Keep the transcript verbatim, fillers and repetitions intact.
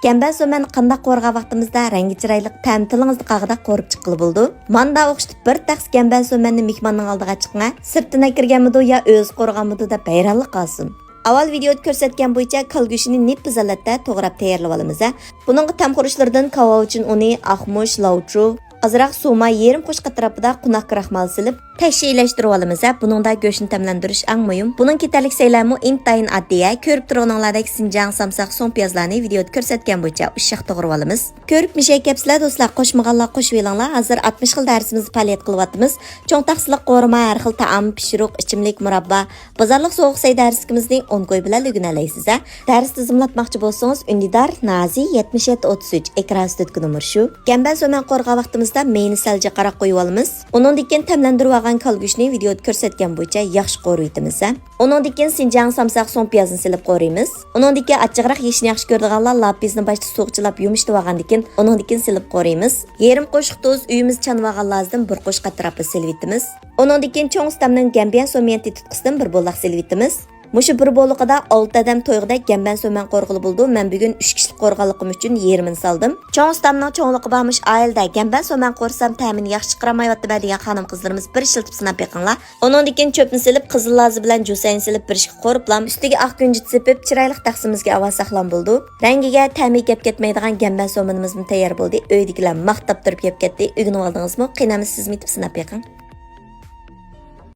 گەنبەن سومەننى قانداق قورۇغان ۋاقتىمىزدا رەڭگى چىرايلىق، تەمى تىلىڭىزدا قالغۇدەك قورۇپ چىققىلى بولىدۇ. مانداق ئوخشىتىپ بىر تەخسە گەنبەن سومەننى مېھماننىڭ ئالدىغا چىقىڭە، سىرتىنا كىرگەنمىدۇ يا ئۆزى قورۇغانمىدۇ دەپ ھەيرانلا قالسۇن. ئاۋۋال ۋىدېئودا كۆرسەتكەن بويىچە كالا گۆشىنى نېپىز ھالەتتە توغراپ تەييارلىۋالىمىز. بۇنىڭغا تەم خۇرۇچلىرىدىن كاۋاۋچىن ئۇنى، ئاقمۇچ، لاۋچۇ، ئازراق سۇما، يېرىم قوشۇق ئەتراپىدا قوناق كراخمال سېلىپ، تەشەيلەشتۈرۈۋالىمىز. بۇنىڭدا گۆشنى تەملەندۈرۈش ئەڭ مۇھىم. بۇنىڭ كېتەرلىك سەيلەمۇ ئىنتايىن ئاددىي. كۆرۈپ تۇرغىنىڭلاردەك سىنجاڭ سامساق سوڭ پىيازلارنى ۋىدېئودا كۆرسەتكەن بويىچە ئۇششاق توغرىۋالىمىز. كۆرۈپ مۇشەك كەپسىلەر دوستلار، قوشمىغانلار قوشۇۋېلىڭلار. ھازىر ئاتمىش خىل دەرسىمىزدە پائالىيەت قىلىۋاتىمىز. چوڭ تەخسىلىك قورۇما، ھەر خىل تائام، پىشۇرۇق، ئىچىملىك، مۇراببا، بازارلىق سوغۇق سەي دەرسلىكىمىزنى ئون كوي بىلەن ئۆگىنەلەيسىز. دەرس تىزىملاتماقچى بولسىڭىز، ئۈندىدار نازى يەتمىش يەتتە ئوتتۇز ئۈچ، ئېكران ئۈستىدىكى نومۇر شۇ. گەنبەن سومەن قورۇغان ۋاقتىمىزدا مېيىنى سەل جىقراق قويۇۋالىمىز. ئۇنىڭدىن كېيىن تەملەندۈرۈۋالغان كالا گۆشنى ۋىدېئودا كۆرسەتكەن بويىچە ياخشى قورۇيتىمىز. ئۇنىڭدىن كېيىن سىنجاڭ سامساق سوڭ پىيازنى سېلىپ قورۇيمىز. ئۇنىڭدىن كېيىن ئاچچىقراق يېيىشنى ياخشى كۆرىدىغانلار لاپىزنى باشتا سۇغا چىلاپ يۇمشىتىۋالغاندىن كېيىن، ئۇنىڭدىن كېيىن سېلىپ قورۇيمىز. يېرىم قوشۇق تۇز، ئۆيىمىزدە چانىۋالغان لازدىن بىر قوشۇق ئەتراپىدا سېلىۋېتىمىز. ئۇنىڭدىن كېيىن چوڭ ئۇستامنىڭ گەنبيەن سوميەنتى تۇتقىسىدىن بىر بوللاق سېلىۋېتىمىز. مۇشۇ بىر بولىقىدا ئالتە ئادەم تويغۇدەك گەنبەن سومەن قورۇغىلى بولىدۇ. مەن بۈگۈن ئۈچ كىشىلىك قورۇغانلىقىم ئۈچۈن يېرىمىنى سالدىم. چوڭ ئۇستامنىڭ چوڭلۇقى بار مۇشۇ ئائىلىدە گەنبەن سومەن قورۇسام تەمىنى ياخشى چىقىرالمايۋاتىمەن دېگەن خانىم قىزلىرىمىز بىر ئىشلىتىپ سىناپ بېقىڭلار. ئۇنىڭدىن كېيىن چۆپنى سېلىپ، قىزىل لازا بىلەن جۈسەينى سېلىپ بىر ئىككى قورۇپلام، ئۈستىگە ئاق كۈنجۈت سېپىپ، چىرايلىق تەخسىمىزگە ئاۋاز ساقلام بولىدۇ. رەڭگىگە، تەمىگە گەپ كەتمەيدىغان گەنبەن سومىنىمىزمۇ تەييار بولدى. ئۆيدىكىلەر ماختاپ تۇرۇپ يەپ كەتتى. ئۆگىنىۋالدىڭىزمۇ؟ قېنى ئەمدى سىزمۇ يېتىپ سىناپ بېقىڭ.